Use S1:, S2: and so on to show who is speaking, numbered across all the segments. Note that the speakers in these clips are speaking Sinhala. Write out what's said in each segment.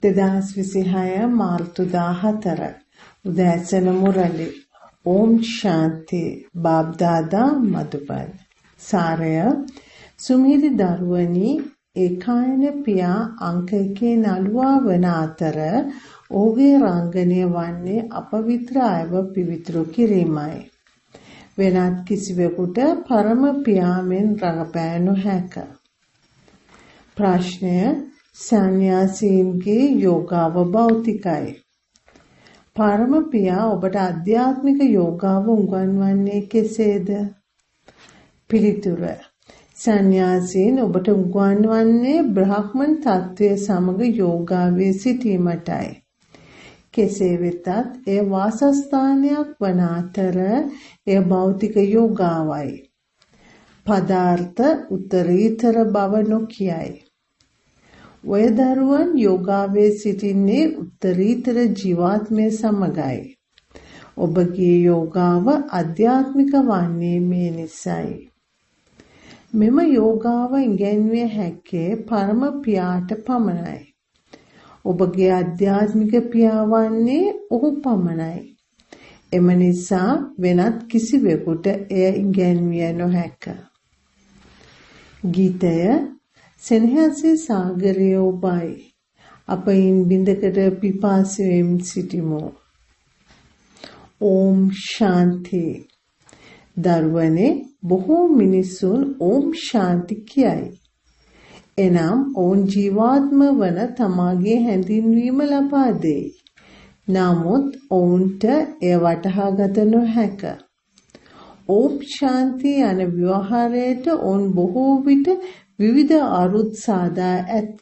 S1: 2026 මාර්තු 14 උදෑසන මුරලි. ඕම් ශාන්ති. බාප්දාදා මధుබන්. සාරය සුමිහිරි දරුවනි, ඒකායන පියා අංක එකේ නළුවා වන අතර ඔහුගේ රංගනය වන්නේ අපවිත්‍ර අයව පිවිතුරු කිරීමයි. වෙනත් කිසිවෙකුට පරම පියා මෙන් රඟපෑ නොහැක. ප්‍රශ්නය සන්‍යාසීන්ගේ යෝගාව භෞතිකයි. පරම පියා ඔබට අධ්‍යාත්මික යෝගාව උගන්වන්නේ කෙසේද? පිළිතුර සන්‍යාසීන් ඔබට උගන්වන්නේ බ්‍රහ්මන් තත්වය සමග යෝගාවේ සිටීමටයි. කෙසේ වෙතත් එය වාසස්ථානයක් වන අතර එය භෞතික යෝගාවයි. පදාර්ථ උත්තරීතර බව නොකියයි. ඔය දරුවන් යෝගාවේ සිටින්නේ උත්තරීතර ජීවාත්මය සමගයි. ඔබගේ යෝගාව අධ්‍යාත්මික වන්නේ මේ නිසයි. මෙම යෝගාව ඉගැන්විය හැක්කේ පරම පියාට පමණයි. ඔබගේ අධ්‍යාත්මික පියා වන්නේ ඔහු පමණයි. එම නිසා වෙනත් කිසිවෙකුට එය ඉගැන්විය නොහැක. ගීතය සෙනෙහසේ සාගරය ඔබයි. අප ඉන් බිඳකට පිපාසයෙන් සිටිමු. ඕම් ශාන්ති. දරුවනේ, බොහෝ මිනිසුන් ඕම් ශාන්ති කියයි. එනම් ඔවුන් ජීවාත්ම වන තමාගේ හැඳින්වීම ලබා දෙයි. නමුත් ඔවුන්ට එය වටහා ගත නොහැක. ඕම් ශාන්ති යන ව්‍යවහාරයට ඔවුන් බොහෝ විට විවිධ අරුත් සාදා ඇත.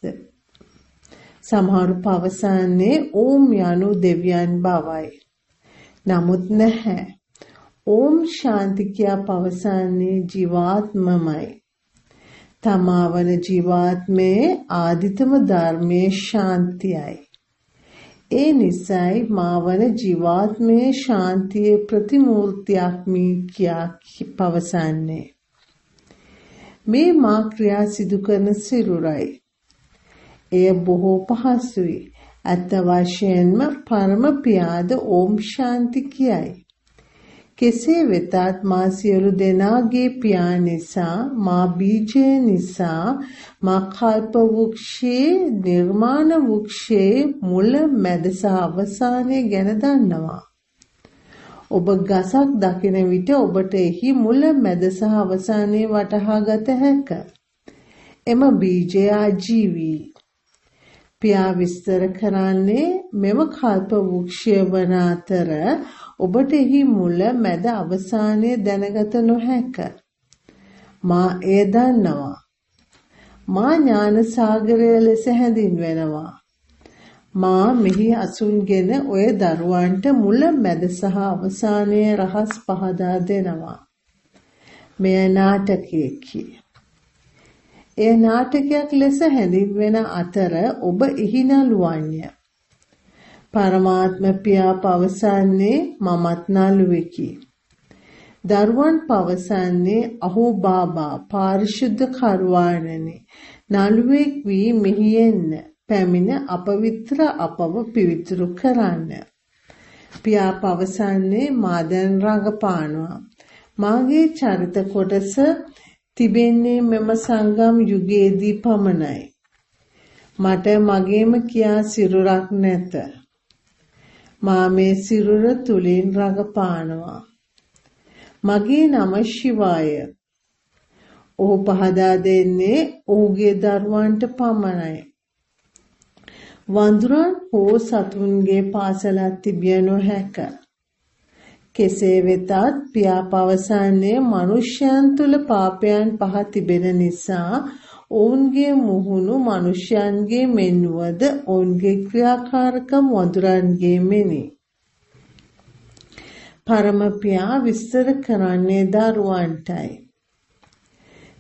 S1: සමහරු පවසන්නේ ඕම් යනු දෙවියන් බවයි. නමුත් නැහැ. ඕම් ශාන්ති කියා පවසන්නේ ජීවාත්මමයි. තමා වන ජීවාත්මයේ ආදිතම ධර්මයේ ශාන්තියයි. ඒ නිසයි මා වන ජීවාත්මයේ ශාන්තියේ ප්‍රතිමූර්තියක් මී කියා පවසන්නේ. මේ මා ක්‍රියා සිදු කරන සිරුරයි. එය බොහෝ පහසුයි. ඇත්ත වශයෙන්ම පරම පියාද ඕම් ශාන්ති කියයි. කෙසේ වෙතත් මා සියලු දෙනාගේ පියා නිසා, මා බීජය නිසා, මා කල්ප වෘක්ෂයේ නිර්මාණ වෘක්ෂයේ මුල මැද සහ අවසානය ගැන දන්නවා. ඔබ ගසක් දකින විට ඔබට එහි මුල මැද සහ අවසානය වටහා ගත හැක. එම බීජය ආජීවී. පියා විස්තර කරන්නේ මෙම කල්ප වෘක්ෂය වන අතර ඔබට එහි මුල මැද අවසානය දැනගත නොහැක. මා එය දන්නවා. මා ඥාන සාගරය ලෙස හැඳින්වෙනවා. මා මෙහි අසුන්ගෙන ඔය දරුවන්ට මුල මැද සහ අවසානයේ රහස් පහදා දෙනවා. මෙය නාටකයකි. එය නාටකයක් ලෙස හැඳින්වෙන අතර ඔබ එහි නළුවන්ය. පරමාත්ම පියා පවසන්නේ මමත් නළුවෙකි. දරුවන් පවසන්නේ අහෝ බාබා පාරිශුද්ධ කරුවාණනි, නළුවෙක් වී මෙහි එන්න, පැමිණ අපවිත්‍ර අපව පිවිතුරු කරන්න. පියා පවසන්නේ මා දැන් රඟපානවා. මාගේ චරිත කොටස තිබෙන්නේ මෙම සංගම් යුගයේදී පමණයි. මට මගේම කියා සිරුරක් නැත. මා මේ සිරුර තුලින් රඟපානවා. මගේ නම ශිවාය. ඔහු පහදා දෙන්නේ ඔහුගේ දරුවන්ට පමණයි. වඳුරන් හෝ සතුන්ගේ පාසලක් තිබිය නොහැක. කෙසේ වෙතත් පියා පවසන්නේ මනුෂ්‍යයන් තුළ පාපයන් පහ තිබෙන නිසා ඔවුන්ගේ මුහුණු මනුෂ්‍යයන්ගේ මෙන් වුවද ඔවුන්ගේ ක්‍රියාකාරකම් වඳුරන්ගේ මෙනි. පරම පියා විස්තර කරන්නේ දරුවන්ටයි.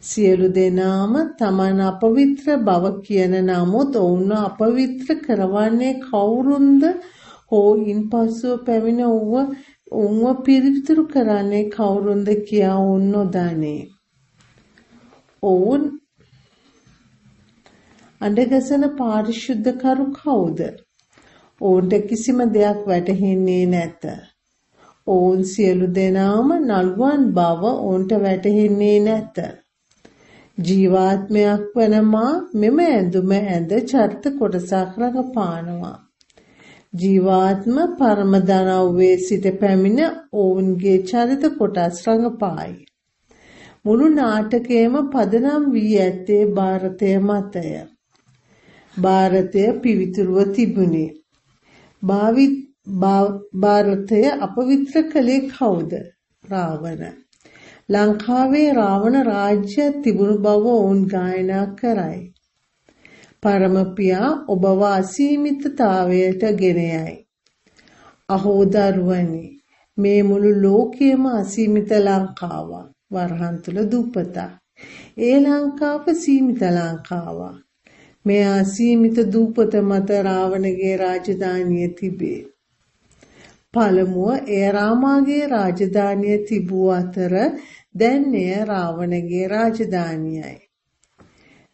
S1: සියලු දෙනාම තමන් අපවිත්‍ර බව කියන නමුත් ඔවුන්ව අපවිත්‍ර කරවන්නේ කවුරුන්ද හෝ ඉන්පසුව පැමිණ ඔවුන්ව පිරිසිදු කරන්නේ කවුරුන්ද කියා ඔවුන් නොදනී. ඔවුන් අඬගසන පාරිශුද්ධකරු කවුද? ඔවුන්ට කිසිම දෙයක් වැටහෙන්නේ නැත. ඔවුන් සියලු දෙනාම නළුවන් බව ඔවුන්ට වැටහෙන්නේ නැත. ජීවාත්මයක් වන මා මෙම ඇඳුම ඇඳ චරිත කොටසක් රඟපානවා. ජීවාත්ම පරම ධනව්වේ සිට පැමිණ ඔවුන්ගේ චරිත කොටස් රඟපායි. මුළු නාටකයම පදනම් වී ඇත්තේ භාරතය මතය. භාරතය පිවිතුරුව තිබුණේ. භාරතය අපවිත්‍ර කළේ කවුද? රාවණ. ලංකාවේ රාවණ රාජ්‍යයක් තිබුණු බව ඔවුන් ගායනා කරයි. පරම පියා ඔබව අසීමිතතාවයට ගෙන යයි. අහෝ දරුවනි, මේ මුළු ලෝකයම අසීමිත ලංකාවක්. වරහන් තුල දුප්පතක්. ඒ ලංකාව සීමිත ලංකාවක්. මේ අසීමිත දූපත මත රාවණගේ රාජධානිය තිබේ. පළමුව එය රාමාගේ රාජධානිය තිබූ අතර දැන් එය රාවණගේ රාජධානියයි.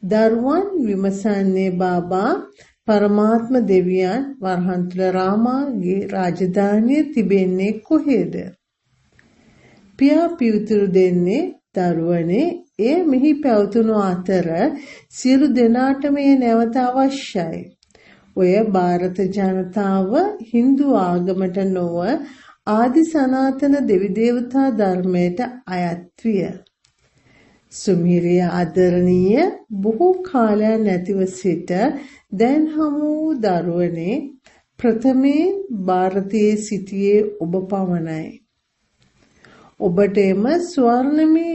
S1: දරුවන් විමසන්නේ බාබා පරමාත්ම දෙවියන් වරහන් තුල රාමාගේ රාජධානිය තිබෙන්නේ කොහේද? පියා පිවිතුරු දෙන්නේ දරුවනේ එය මෙහි පැවතුණු අතර සියලු දෙනාටම එය නැවත අවශ්‍යයි. ඔය භාරත ජනතාව හින්දු ආගමට නොව ආදි සනාතන දෙවි දේවතා ධර්මයට අයත් විය. සුමිරිය ආදරණීය බොහෝ කාලයක් නැතිව සිට දැන් හමු වූ දරුවනේ, ප්‍රථමයෙන් භාරතයේ සිටියේ ඔබ පමණයි. ඔබට එම ස්වර්ණමය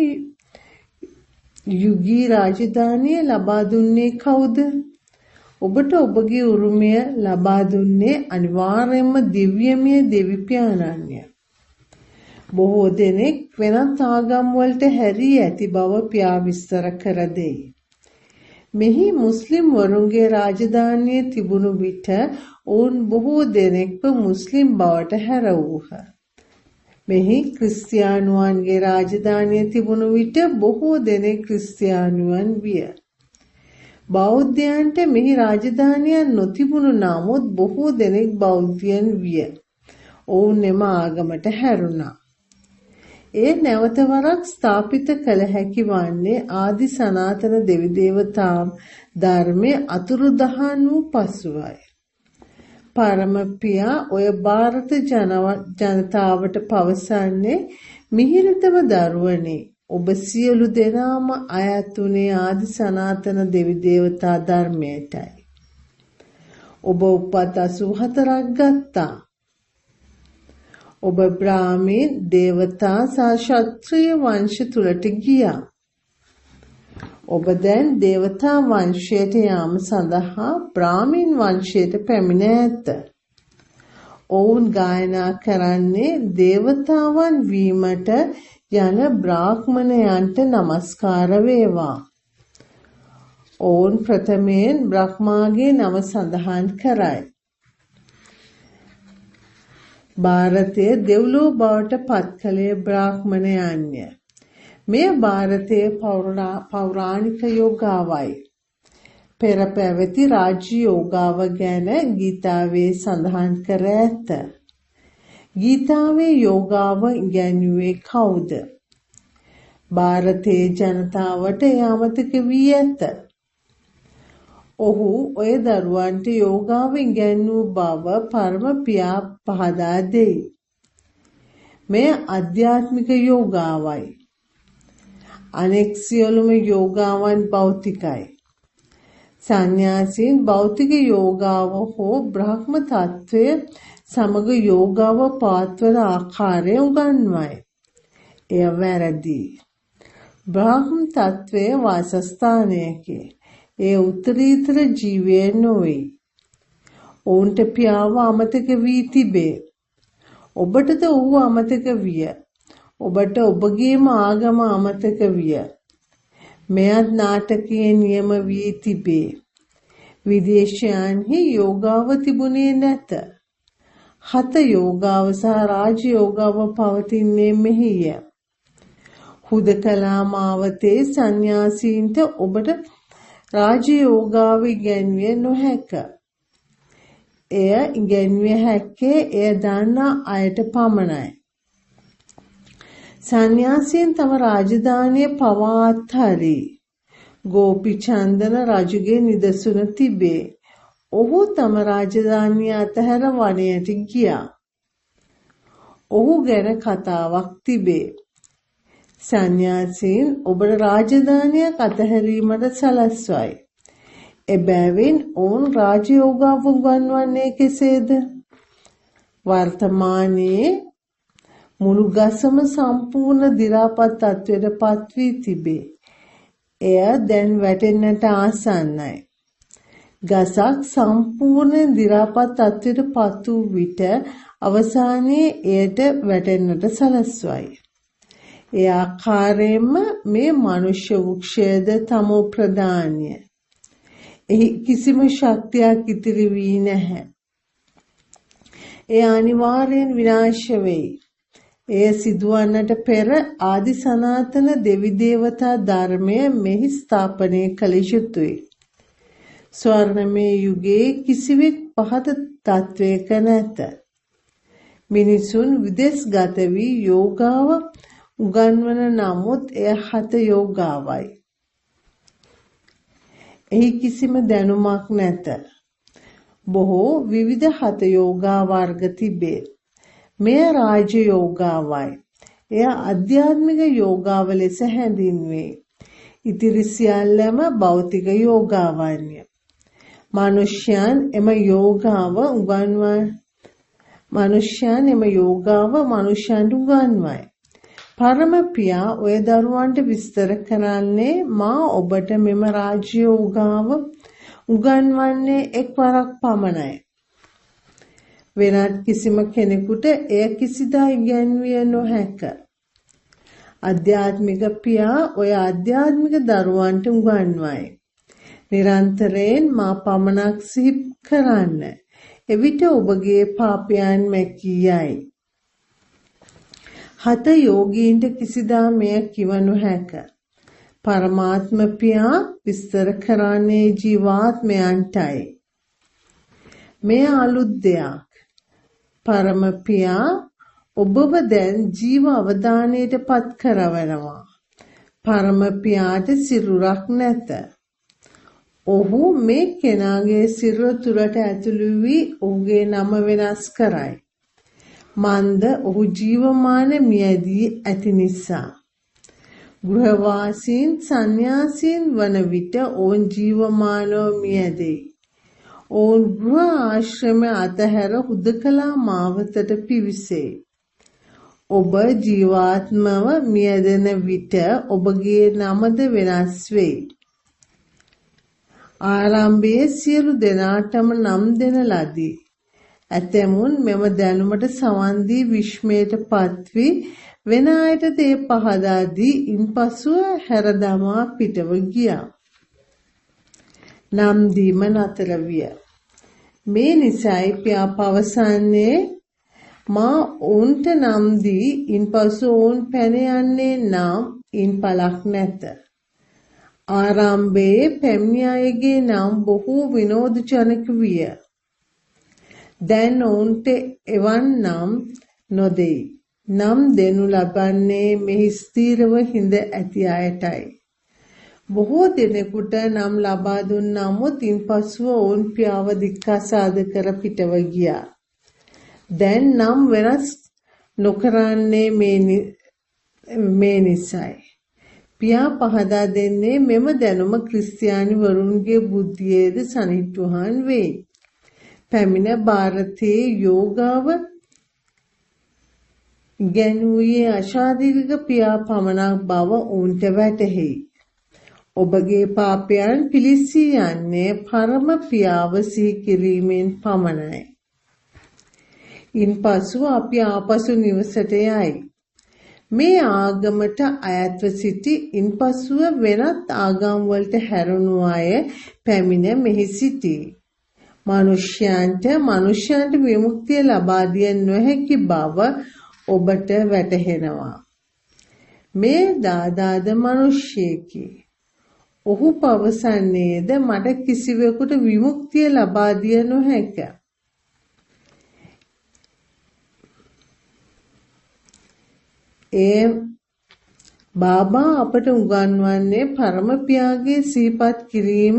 S1: යුගී රාජධානිය ලබා දුන්නේ කවුද? ඔබට ඔබගේ උරුමය ලබා දුන්නේ අනිවාර්යයෙන්ම දිව්‍යමය දෙවි පියාණන්ය. බොහෝ දෙනෙක් වෙනත් ආගම් වලට හැරී ඇති බව පියා විස්තර කර දෙයි. මෙහි මුස්ලිම් වරුන්ගේ රාජධානිය තිබුණු විට ඔවුන් බොහෝ දෙනෙක්ව මුස්ලිම් බවට හැරවූහ. මෙහි ක්‍රිස්තියානුවන්ගේ රාජධානිය තිබුණු විට බොහෝ දෙනෙක් ක්‍රිස්තියානුවන් විය. බෞද්ධයන්ට මෙහි රාජධානියක් නොතිබුණු නමුත් බොහෝ දෙනෙක් බෞද්ධයන් විය. ඔවුන් එම ආගමට හැරුණා. එය නැවත වරක් ස්ථාපිත කළ හැකි වන්නේ ආදි සනාතන දෙවි දේවතා ධර්මයේ අතුරුදහන් වූ පසුවයි. පරම පියා ඔය භාරත ජනතාවට පවසන්නේ මිහිරිතම දරුවනේ, ඔබ සියලු දෙනාම අයත් වුණේ ආදි සනාතන දෙවි දේවතා ධර්මයටයි. ඔබ උපත් 84ක් ගත්තා. ඔබ බ්‍රාහ්මීන්, දේවතා සහ ක්ෂත්‍රීය වංශ තුලට ගියා. ඔබ දැන් දේවතා වංශයට යාම සඳහා බ්‍රාහ්මීන් වංශයට පැමිණ ඇත. ඔවුන් ගායනා කරන්නේ දේවතාවන් වීමට යන බ්‍රාහ්මණයන්ට නමස්කාර වේවා. ඔවුන් ප්‍රථමයෙන් බ්‍රහ්මාගේ නම සඳහන් කරයි. භාරතය දෙව්ලොව බවට පත් කළේ බ්‍රාහ්මණයන්ය. මෙය භාරතයේ පෞරාණික යෝගාවයි. පෙර පැවති රාජ්‍ය යෝගාව ගැන ගීතාවේ සඳහන් කර ඇත. ගීතාවේ යෝගාව ඉගැන්වුවේ කවුද? භාරතයේ ජනතාවට එය අමතක වී ඇත. ඔහු ඔය දරුවන්ට යෝගාව ඉගැන්වූ බව පරම පියා පහදා දෙයි. මෙය අධ්‍යාත්මික යෝගාවයි. අනෙක් සියලුම යෝගාවන් භෞතිකයි. සන්‍යාසීන් භෞතික යෝගාව හෝ බ්‍රහ්ම තත්ත්වය සමග යෝගාව පවත්වන ආකාරය උගන්වයි. එය වැරදි. බ්‍රහ්ම තත්ත්වය වාසස්ථානයකි. එය උත්තරීතර ජීවය නොවේ. ඔවුන්ට පියාව අමතක වී තිබේ. ඔබටද ඔහු අමතක විය. ඔබට ඔබගේම ආගම අමතක විය. මෙයත් නාටකයේ නියම වී තිබේ. විදේශයන්හි යෝගාව තිබුණේ නැත. හත යෝගාව සහ රාජ යෝගාව පවතින්නේ මෙහිය. හුදකලා මාවතේ සන්‍යාසීන්ට ඔබට රාජයෝගාව ඉගැන්විය නොහැක. එය ඉගැන්විය හැක්කේ එය දන්නා අයට පමණයි. සන්‍යාසීන් තම රාජධානිය පවා අත්හරී. ගෝපිචන්දන රජුගේ නිදසුන තිබේ. ඔහු තම රාජධානිය අතහැර වනයට ගියා. ඔහු ගැන කතාවක් තිබේ. සන්‍යාසීන් ඔබට රාජධානියක් අතහැරීමට සලස්වයි. එබැවින් ඔවුන් රාජයෝගාව උගන්වන්නේ කෙසේද? වර්තමානයේ මුළු ගසම සම්පූර්ණ දි รา පත් තත්ත්වයට පත් වී තිබේ. එය දැන් වැටෙන්නට ආසන්නයි. ගසක් සම්පූර්ණයෙන් දි รา පත් තත්ත්වයට පත් වූ විට අවසානයේ එයට වැටෙන්නට සලස්වයි. ඒ ආකාරයෙන්ම මේ මනුෂ්‍ය වෘක්ෂයද තමෝ ප්‍රධානය. එහි කිසිම ශක්තියක් ඉතිරි වී නැහැ. එය අනිවාර්යෙන් විනාශ වෙයි. එය සිදුවන්නට පෙර ආදි සනාතන දෙවි දේවතා ධර්මය මෙහි ස්ථාපනය කළ යුතුය. ස්වර්ණමය යුගයේ කිසිවෙක් පහත තත්වයක නැත. මිනිසුන් විදේශගත වී යෝගාව උගන්වන නමුත් එය හත යෝගාවයි. එහි කිසිම දැනුමක් නැත. බොහෝ විවිධ හත යෝගා වර්ග තිබේ. මෙය රාජ යෝගාවයි. එය ආධ්‍යාත්මික යෝගාව ලෙස හැඳින්වේ. ඉතිරි සියල්ලම භෞතික යෝගාවන්ය. මනුෂ්‍යයන් එම යෝගාව මනුෂ්‍යයන්ට උගන්වයි. පරම පියා ඔය දරුවන්ට විස්තර කරන්නේ මා ඔබට මෙම රාජ යෝගාව උගන්වන්නේ එක්වරක් පමණයි. වෙනත් කිසිම කෙනෙකුට එය කිසිදා ඉගැන්විය නොහැක. ආධ්‍යාත්මික පියා ඔය ආධ්‍යාත්මික දරුවන්ට උගන්වයි. නිරන්තරයෙන් මා පමණක් සිහි කරන්න. එවිට ඔබගේ පාපයන් මැකී යයි. හත යෝගීන්ට කිසිදා මෙය කිව නොහැක. පරමාත්ම පියා විස්තර කරන්නේ ජීවාත්මයන්ටයි. මෙය අලුත් දෙයක්. පරම පියා ඔබව දැන් ජීව අවධානයට පත් කරවනවා. පරම පියාට සිරුරක් නැත. ඔහු මේ කෙනාගේ සිරුර තුළට ඇතුළු වී ඔහුගේ නම වෙනස් කරයි. මන්ද ඔහු ජීවමාන මියදී ඇති නිසා. ගෘහවාසීන් සන්‍යාසීන් වන විට ඔවුන් ජීවමානව මියදෙයි. ඔවුන් ගෘහ ආශ්‍රමය අතහැර හුදකලා මාවතට පිවිසෙයි. ඔබ ජීවාත්මව මියදෙන විට ඔබගේ නමද වෙනස් වෙයි. ආරම්භයේ සියලු දෙනාටම නම් දෙන ලදී. ඇතැමුන් මෙම දැනුමට සවන් දී විස්මයට පත්වී වෙන අයට තේ පහදා දී ඉන්පසුව හැර දමා පිටව ගියා. නම් දීම නතර විය. මේ නිසයි පියා පවසන්නේ මා ඔවුන්ට නම් දී ඉන්පසු ඔවුන් පැන යන්නේ නම් ඉන් පළක් නැත. ආරම්භයේ පැමිණි අයගේ නම් බොහෝ විනෝදජනක විය. දැන් ඔවුන්ට එවන් නම් නොදෙයි. නම් දෙනු ලබන්නේ මෙහි ස්ථිරව හිඳ ඇති අයටයි. බොහෝ දෙනෙකුට නම් ලබා දුන් නමුත් ඉන්පසුව ඔවුන් පියාව දික්කසාද කර පිටව ගියා. දැන් නම් වෙනස් නොකරන්නේ මේ නිසයි. පියා පහදා දෙන්නේ මෙම දැනුම ක්‍රිස්තියානි වරුන්ගේ බුද්ධියේද සනිටුහන් වෙයි. පැමිණ භාරතයේ යෝගාව ඉගැන්වූයේ අශාරීරික පියා පමණක් බව ඔවුන්ට වැටහෙයි. ඔබගේ පාපයන් පිළිස්සී යන්නේ පරම පියාව සිහි කිරීමෙන් පමණයි. ඉන්පසු අපි ආපසු නිවසට යයි. මේ ආගමට අයත්ව සිටි ඉන්පසුව වෙනත් ආගම් වලට හැරුණු අය පැමිණ මෙහි සිටී. මනුෂ්‍යයන්ට විමුක්තිය ලබා දිය නොහැකි බව ඔබට වැටහෙනවා. මේ දාදාද මනුෂ්‍යයෙකි. ඔහු පවසන්නේද මට කිසිවෙකුට විමුක්තිය ලබා දිය නොහැක. ඒ බාබා අපට උගන්වන්නේ පරම පියාගේ සිහිපත් කිරීම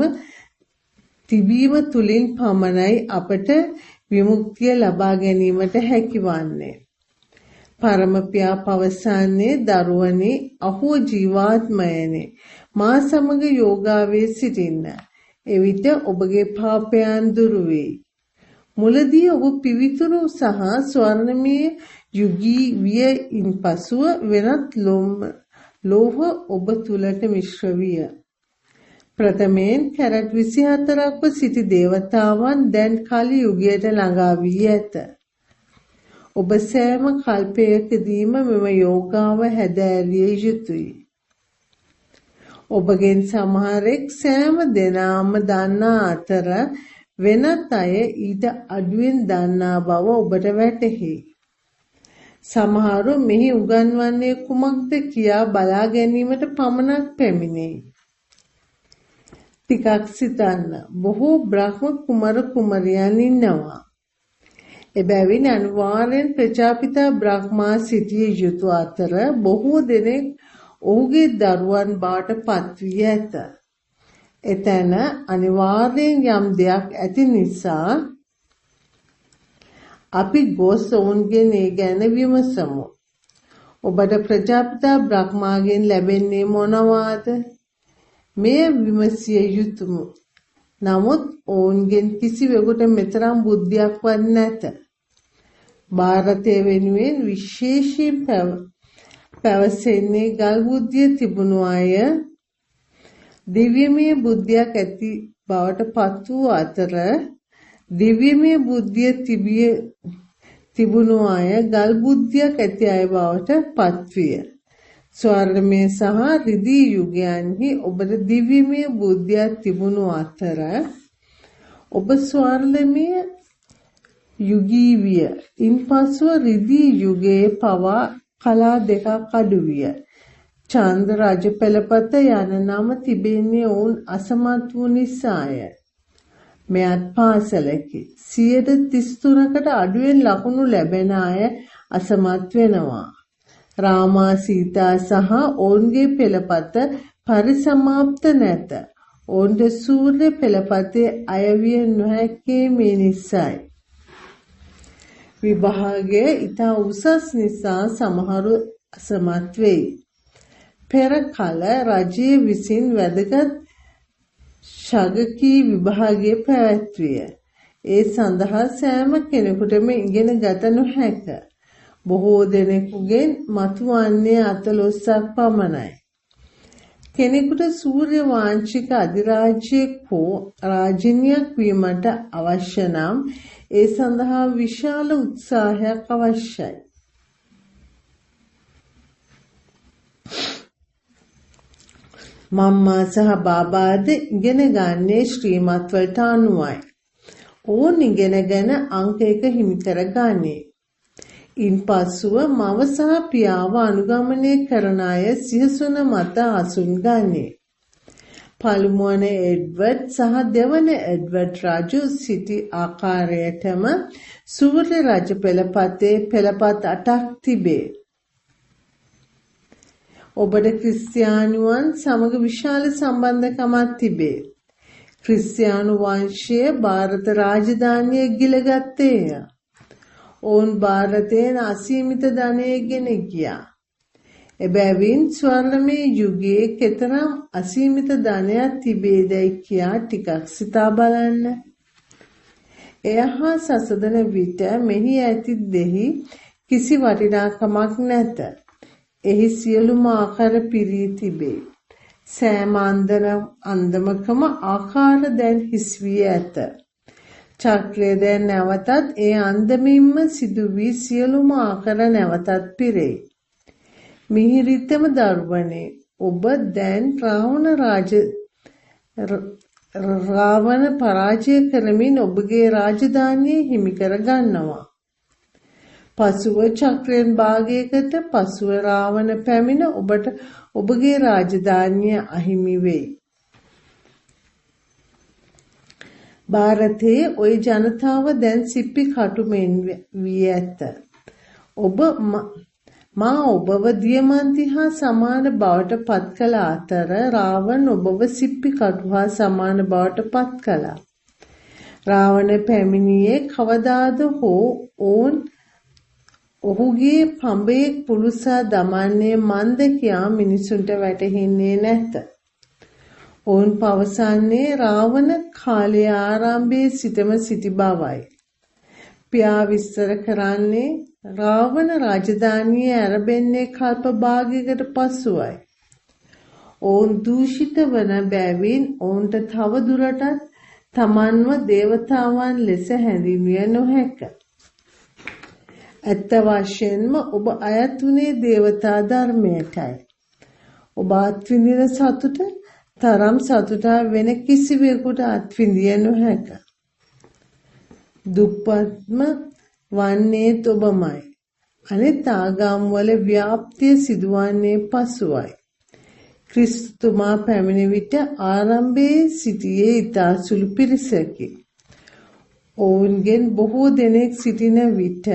S1: තිබීම තුලින් පමණයි අපට විමුක්තිය ලබා ගැනීමට හැකිවන්නේ. පරම පියා පවසන්නේ දරුවනි අහෝ ජීවාත්මයනි මා සමග යෝගාවේ සිටින්න. එවිට ඔබගේ පාපයන් දුරු වෙයි. මුලදී ඔබ පිවිතුරු සහ ස්වර්ණමය යුගී විය ඉන්පසුව වෙනත් ලෝහ ඔබ තුලට මිශ්‍ර විය. ප්‍රථමයෙන් කැරට් 24ක්ව සිටි දේවතාවන් දැන් කලි යුගයට ළඟා වී ඇත. ඔබ සෑම කල්පයකදීම මෙම යෝගාව හැදෑරිය යුතුය. ඔබගෙන් සමහරෙක් සෑම දෙනාම දන්නා අතර වෙනත් අය ඊට අඩුවෙන් දන්නා බව ඔබට වැටහෙයි. සමහරු මෙහි උගන්වන්නේ කුමක්ද කියා බලා ගැනීමට පමණක් පැමිණෙයි. ටිකක් සිතන්න. බොහෝ බ්‍රහ්ම කුමර කුමරියන් ඉන්නවා. එබැවින් අනිවාර්යෙන් ප්‍රජාපිතා බ්‍රහ්මා සිටිය යුතු අතර බොහෝ දෙනෙක් ඔහුගේ දරුවන් බවට පත් වී ඇත. එතැන අනිවාර්යෙන් යම් දෙයක් ඇති නිසා අපි ගොස් ඔවුන්ගෙන් ඒ ගැන විමසමු. ඔබට ප්‍රජාපිතා බ්‍රහ්මාගෙන් ලැබෙන්නේ මොනවාද? මෙය විමසිය යුතුම. නමුත් ඔවුන්ගෙන් කිසිවෙකුට මෙතරම් බුද්ධියක්වත් නැත. භාරතය වෙනුවෙන් විශේෂයෙන් පැවසෙන්නේ ගල් බුද්ධිය තිබුණු අය දිව්‍යමය බුද්ධියක් ඇති බවට පත් වූ අතර දිව්‍යමය බුද්ධිය තිබුණු අය ගල් බුද්ධියක් ඇති අය බවට පත්විය. ස්වර්ණමය සහ රිදී යුගයන්හි ඔබට දිව්‍යමය බුද්ධියක් තිබුණු අතර ඔබ ස්වර්ණමය යුගී විය. ඉන්පසුව රිදී යුගයේ පවා කලා දෙකක් අඩු විය. චන්ද්‍ර රජ පෙළපත යන නම තිබෙන්නේ ඔවුන් අසමත් වූ නිසාය. මෙයත් පාසලකි. 33%කට අඩුවෙන් ලකුණු ලැබෙන අය අසමත් වෙනවා. රාමා සීතා සහ ඔවුන්ගේ පෙළපත පරිසමාප්ත නැත. ඔවුන්ට සූර්ය පෙළපතේ අයවිය නොහැක්කේ මේ නිසයි. විභාගය ඉතා උසස් නිසා සමහරු අසමත් වෙයි. පෙර කල රජය විසින් වැදගත් ශගකී විභාගය පැවැත්විය. ඒ සඳහා සෑම කෙනෙකුටම ඉගෙන ගත නොහැක. බොහෝ දෙනෙකුගෙන් මතුවන්නේ අතලොස්සක් පමණයි. කෙනෙකුට සූර්ය වාංශික අධිරාජ්‍යයෙක් හෝ රාජිනියක් වීමට අවශ්‍ය නම් ඒ සඳහා විශාල උත්සාහයක් අවශ්‍යයි. මම්මා සහ බාබාද ඉගෙන ගන්නේ ශ්‍රීමත් වලට අනුවයි. ඔවුන් ඉගෙනගෙන අංක එක හිමි කර ගනී. ඉන්පසුව මව සහ පියාව අනුගමනය කරන අය සිහසුන මත අසුන් ගනී. පළමුවන එඩ්වඩ් සහ දෙවන එඩ්වඩ් රජු සිටි ආකාරයටම සූර්ය රජ පෙළපතේ පෙළපත් 8ක් තිබේ. ඔබට ක්‍රිස්තියානුවන් සමග විශාල සම්බන්ධකමක් තිබේ. ක්‍රිස්තියානු වංශය භාරත රාජධානිය ගිලගත්තේය. ඔවුන් භාරතයෙන් අසීමිත ධනය ගෙන ගියා. එබැවින් ස්වර්ණමය යුගයේ කෙතරම් අසීමිත ධනයක් තිබේදැයි කියා ටිකක් සිතා බලන්න. එය හා සසඳන විට මෙහි ඇති දෙහි කිසි වටිනාකමක් නැත. එහි සියලුම ආකාර පිරී තිබේ. සෑම අන්දමකම ආකාර දැන් හිස් වී ඇත. චක්‍රය දැන් නැවතත් ඒ අන්දමින්ම සිදු වී සියලුම ආකාර නැවතත් පිරෙයි. මිහිරිතම දරුවනේ, ඔබ දැන් රාවණ පරාජය කරමින් ඔබගේ රාජධානිය හිමි කර ගන්නවා. පසුව චක්‍රයෙන් භාගයකට පසුව රාවණ පැමිණ ඔබට ඔබගේ රාජධානිය අහිමි වෙයි. භාරතයේ ওই ජනතාව දැන් සිප්පි කටු මෙන් වී ඇත. ඔබ මා ඔබව දියමන්ති හා සමාන බවට පත් කළ අතර රාවණ ඔබව සිප්පි කටු හා සමාන බවට පත් කළා. රාවණ පැමිණියේ කවදාද හෝ ඔවුන් ඔහුගේ පඹයෙක් පුලුසා දමන්නේ මන්ද කියා මිනිසුන්ට වැටහෙන්නේ නැත. ඔවුන් පවසන්නේ රාවණ කාලයේ ආරම්භයේ සිටම සිටි බවයි. පියා විස්තර කරන්නේ රාවණ රාජධානිය ඇරඹෙන්නේ කල්ප භාගයකට පසුවයි. ඔවුන් දූෂිත වන බැවින් ඔවුන්ට තව දුරටත් තමන්ව දේවතාවන් ලෙස හැඳින්විය නොහැක. ඇත්ත වශයෙන්ම ඔබ අයත් වුණේ දේවතා ධර්මයටයි. ඔබ අත්විඳින සතුට තරම් සතුටක් වෙන කිසිවෙකුට අත්විඳිය නොහැක. දුප්පත්ම වන්නේත් ඔබමයි. අනිත් ආගම්වල ව්‍යාප්තිය සිදුවන්නේ පසුවයි. ක්‍රිස්තුමා පැමිණි විට ආරම්භයේ සිටියේ ඉතා සුළු පිරිසකි. ඔවුන්ගෙන් බොහෝ දෙනෙක් සිටින විට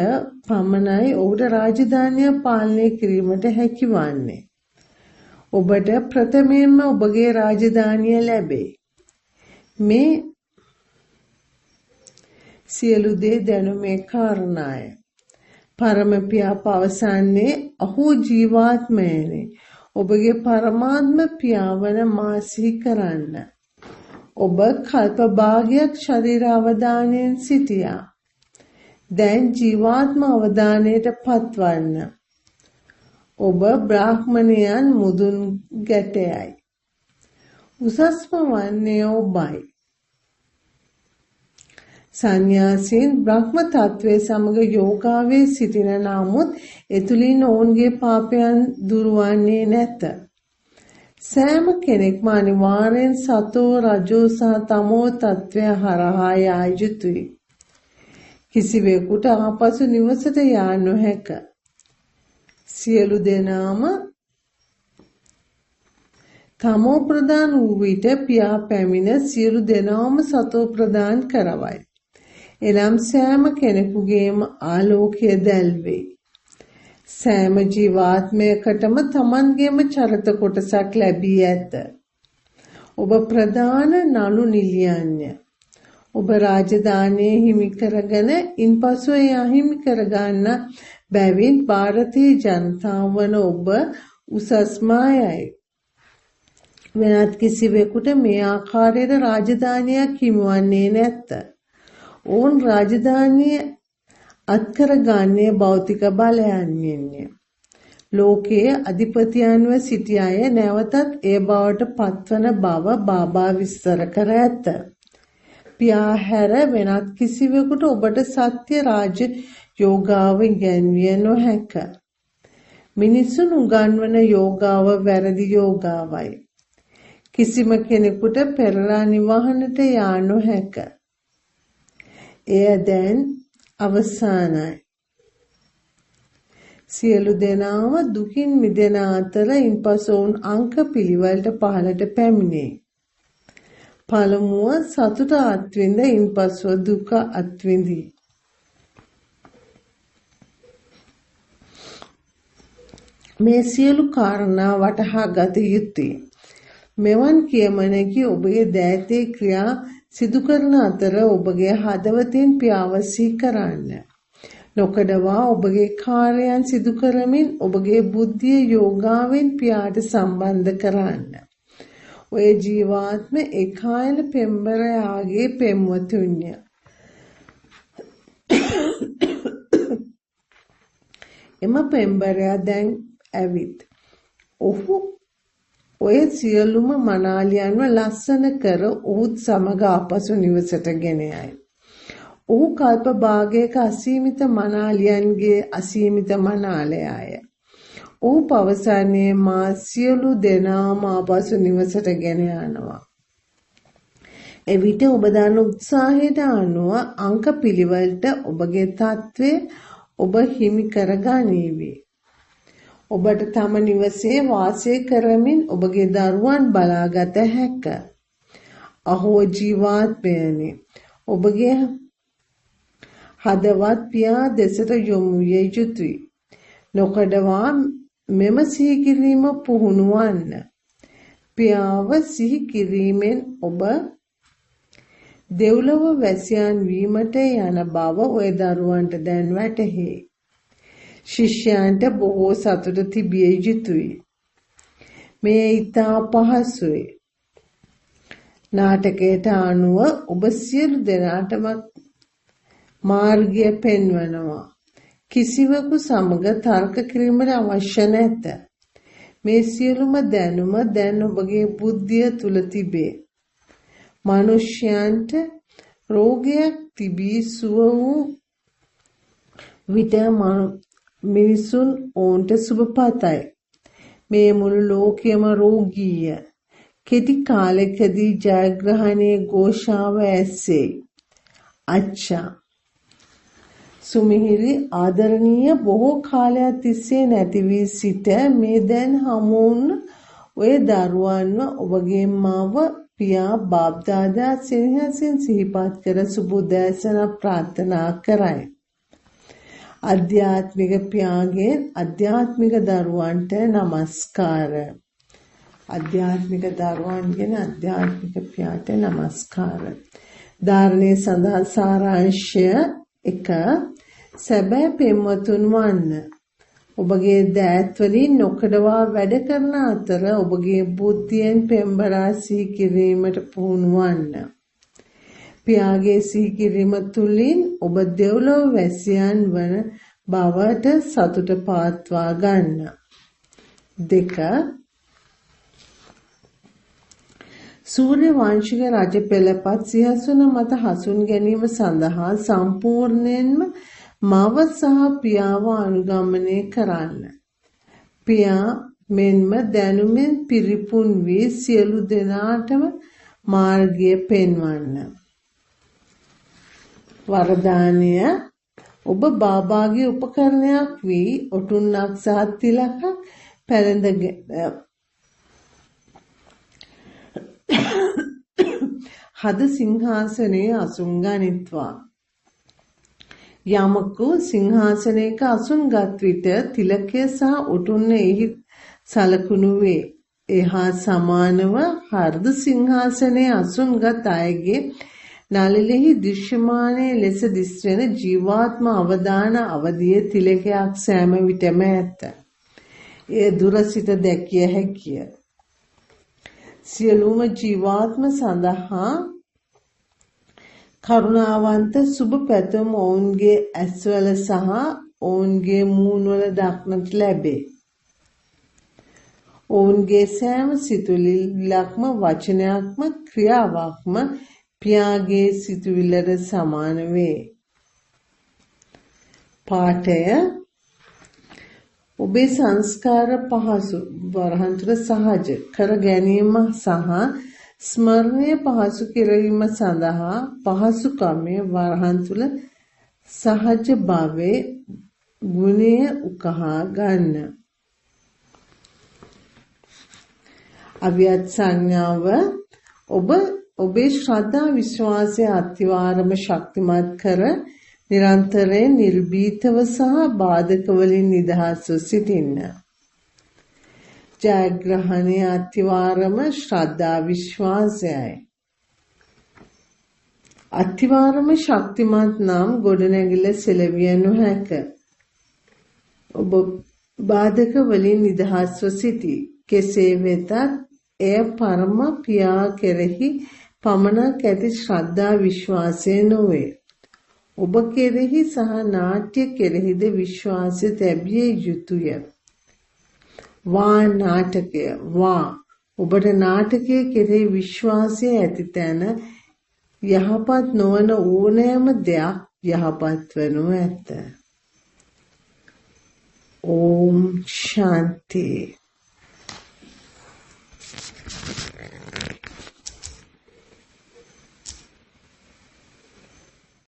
S1: පමණයි ඔහුට රාජධානිය පාලනය කිරීමට හැකි වන්නේ. ඔබට ප්‍රථමයෙන්ම ඔබගේ රාජධානිය ලැබේ. මේ සියලු දේ දැනුමේ කාරණාය. පරම පියා පවසන්නේ අහෝ ජීවාත්මයනි, ඔබගේ පරමාත්ම පියා වන මා සිහි කරන්න. ඔබ කල්ප භාගයක් ශරීර අවධානයෙන් සිටියා. දැන් ජීවාත්ම අවධානයට පත්වන්න. ඔබ බ්‍රාහ්මණයන් මුදුන් ගැටයයි. උසස්ම වන්නේ ඔබයි. සන්‍යාසීන් බ්‍රහ්ම තත්වයේ සමග යෝගාවේ සිටින නමුත් එතුලින් ඔවුන්ගේ පාපයන් දුරවන්නේ නැත. සෑම කෙනෙක්ම අනිවාර්යෙන් සතෝ රජෝ සහ තමෝ තත්වය හරහා යා යුතුය. කිසිවෙකුට ආපසු නිවසට යා නොහැක. සියලු දෙනාම තමෝ ප්‍රධාන වූ විට පියා පැමිණ සියලු දෙනාම සතෝ ප්‍රධාන කරවයි. එනම් සෑම කෙනෙකුගේම ආලෝකය දැල්වේ. සෑම ජීවාත්මයකටම තමන්ගේම චරිත කොටසක් ලැබී ඇත. ඔබ ප්‍රධාන නළු නිලියන්ය. ඔබ රාජධානිය හිමි කරගෙන ඉන්පසු එය අහිමි කරගන්න බැවින් භාරතීය ජනතාව වන ඔබ උසස්ම අයයි. වෙනත් කිසිවෙකුට මේ ආකාරයට රාජධානියක් හිමිවන්නේ නැත. ඔවුන් රාජධානිය අත්කරගන්නේ භෞතික බලයන්ගෙන්ය. ලෝකයේ අධිපතියන්ව සිටි අය නැවතත් ඒ බවට පත්වන බව බාබා විස්තර කර ඇත. පියා හැර වෙනත් කිසිවෙකුට ඔබට සත්‍ය රාජ යෝගාව ඉගැන්විය නොහැක. මිනිසුන් උගන්වන යෝගාව වැරදි යෝගාවයි. කිසිම කෙනෙකුට පෙරලා නිවහනට යා නොහැක. එය දැන් අවසానයි. සියලු දෙනාම දුකින් මිදෙන අතර ඉන්පසු ඔවුන් අංක පිළිවෙලට පහළට පැමිණේ. පළමුව සතුට අත්විඳ ඉන්පසුව දුක අත්විඳී. මේ සියලු කාරණා වටහා ගත යුතුය. මෙවන් කියමනකි ඔබගේ දෑතේ ක්‍රියා සිදු කරන අතර ඔබගේ හදවතින් පියාව සිහි කරන්න. නොකඩවා ඔබගේ කාර්යයන් සිදු කරමින් ඔබගේ බුද්ධිය යෝගාවෙන් පියාට සම්බන්ධ කරන්න. ඔය ජීවාත්ම ඒකායන පෙම්බරයාගේ පෙම්වතුන්ය. එම පෙම්බරයා දැන් ඇවිත්. ඔහු ඔය සියලුම මනාලියන්ව ලස්සන කර ඔහුත් සමග ආපසු නිවසට ගෙන යයි. ඔහු කල්ප භාගයක අසීමිත මනාලියන්ගේ අසීමිත මනාලයාය. ඔහු පවසන්නේ මා සියලු දෙනාම ආපසු නිවසට ගෙන යනවා. එවිට ඔබ දන්න උත්සාහයට අනුව අංක පිළිවෙලට ඔබගේ තත්ත්වය ඔබ හිමි කර ගනීවි. ඔබට තම නිවසේ වාසය කරමින් ඔබගේ දරුවන් බලාගත හැක. අහෝ ජීවාත්මයනි, ඔබගේ හදවත් පියා දෙසට යොමු විය යුතුය. නොකඩවා මෙම සිහි කිරීම පුහුණු වන්න. පියාව සිහි කිරීමෙන් ඔබ දෙව්ලොව වැසියන් වීමට යන බව ඔය දරුවන්ට දැන් වැටහේ. ශිෂ්‍යයන්ට බොහෝ සතුට තිබිය යුතුය. මෙය ඉතා පහසුයි. නාටකයට අනුව ඔබ සියලු දෙනාටම මාර්ගය පෙන්වනවා. කිසිවෙකු සමග තර්ක කිරීමට අවශ්‍ය නැත. මේ සියලුම දැනුම දැන් ඔබගේ බුද්ධිය තුල තිබේ. මනුෂ්‍යයන්ට රෝගයක් තිබී සුව වූ විට මිනිසුන් ඔවුන්ට සුබ පතයි. මේ මුළු ලෝකයම රෝගීය. කෙටි කාලයකදී ජයග්‍රහණයේ ඝෝෂාව ඇසේ. අච්චා සුමිහිරි ආදරණීය, බොහෝ කාලයක් තිස්සේ නැති වී සිට මේ දැන් හමු වුණ ඔය දරුවන්ව ඔබගේ මව, පියා, බාප්දාදා සෙනෙහසින් සිහිපත් කර සුබ උදෑසනක් ප්‍රාර්ථනා කරයි. අධ්‍යාත්මික පියාගෙන් අධ්‍යාත්මික දරුවන්ට නමස්කාර. අධ්‍යාත්මික දරුවන්ගෙන් අධ්‍යාත්මික පියාට නමස්කාර. ධාරණය සඳහා සාරාංශය 1. සැබෑ පෙම්වතුන් වන්න. ඔබගේ දෑත් වලින් නොකඩවා වැඩ කරන අතර ඔබගේ බුද්ධියෙන් පෙම්බරා සිහි කිරීමට පුහුණු වන්න. පියාගේ සිහි කිරීම තුළින් ඔබ දෙව්ලොව වැසියන් වන බවට සතුට පාත්වා ගන්න. 2. සූර්ය වංශික රජ පෙළපත් සියහසුන මත හසුන් ගැනීම සඳහා සම්පූර්ණයෙන්ම මව සහ පියාව අනුගමනය කරන්න. පියා මෙන්ම දැනුමෙන් පිරිපුන් වී සියලු දෙනාටම මාර්ගය පෙන්වන්න. වරදානය ඔබ බාබාගේ උපකරණයක් වී ඔටුන්නක් සහ තිලකක් පැළඳගෙන හද සිංහාසනයේ අසුන් ගනිත්වා. යමකු සිංහාසනයක අසුන්ගත් විට තිලකය සහ ඔටුන්න එහි සලකුණු වේ. එහා සමානව හර්ද සිංහාසනයේ අසුන්ගත් අයගේ නළලෙහි දෘශ්‍යමානයේ ලෙස දිස්වෙන ජීවාත්ම අවදාන අවදියේ තිලකයක් සෑම විටම ඇත. එය දුර සිට දැකිය හැකිය. සියලුම ජීවාත්ම සඳහා කරුණාවන්ත සුබ පැතුම් ඔවුන්ගේ ඇස්වල සහ ඔවුන්ගේ මූණවල දක්නට ලැබේ. ඔවුන්ගේ සෑම සිතුවිල්ලක්ම වචනයක්ම ක්‍රියාවක්ම පියාගේ සිතුවිල්ලට සමාන වේ. පාඨය ඔබේ සංස්කාර පහසු වරහන් තුළ සහජ කර ගැනීම සහ ස්මරණය පහසු කිරීම සඳහා පහසුකමේ වරහන් තුළ සහජ භාවයේ ගුණය උකහා ගන්න. අවියත් සංඥාව ඔබ ඔබේ ශ්‍රද්ධා විශ්වාසය අතිවාරම ශක්තිමත් කර නිරන්තරයෙන් නිර්භීතව සහ බාධක වලින් නිදහස්ව සිටින්න. ජයග්‍රහණය අතිවාරම ශ්‍රද්ධා විශ්වාසයයි. අතිවාරම ශක්තිමත් නම් ගොඩනැගිල්ල සෙලවිය නොහැක. ඔබ බාධක වලින් නිදහස්ව සිටී. කෙසේ වෙතත් එය පරම පියා කෙරෙහි පමණක් ඇති ශ්‍රද්ධා විශ්වාසය නොවේ. ඔබ කෙරෙහි සහ නාට්‍ය කෙරෙහිද විශ්වාසය තැබිය යුතුය. වා නාටකය වා ඔබට නාටකය කෙරෙහි විශ්වාසය ඇති තැන යහපත් නොවන ඕනෑම දෙයක් යහපත් වනු ඇත. ඕම් ශාන්ති.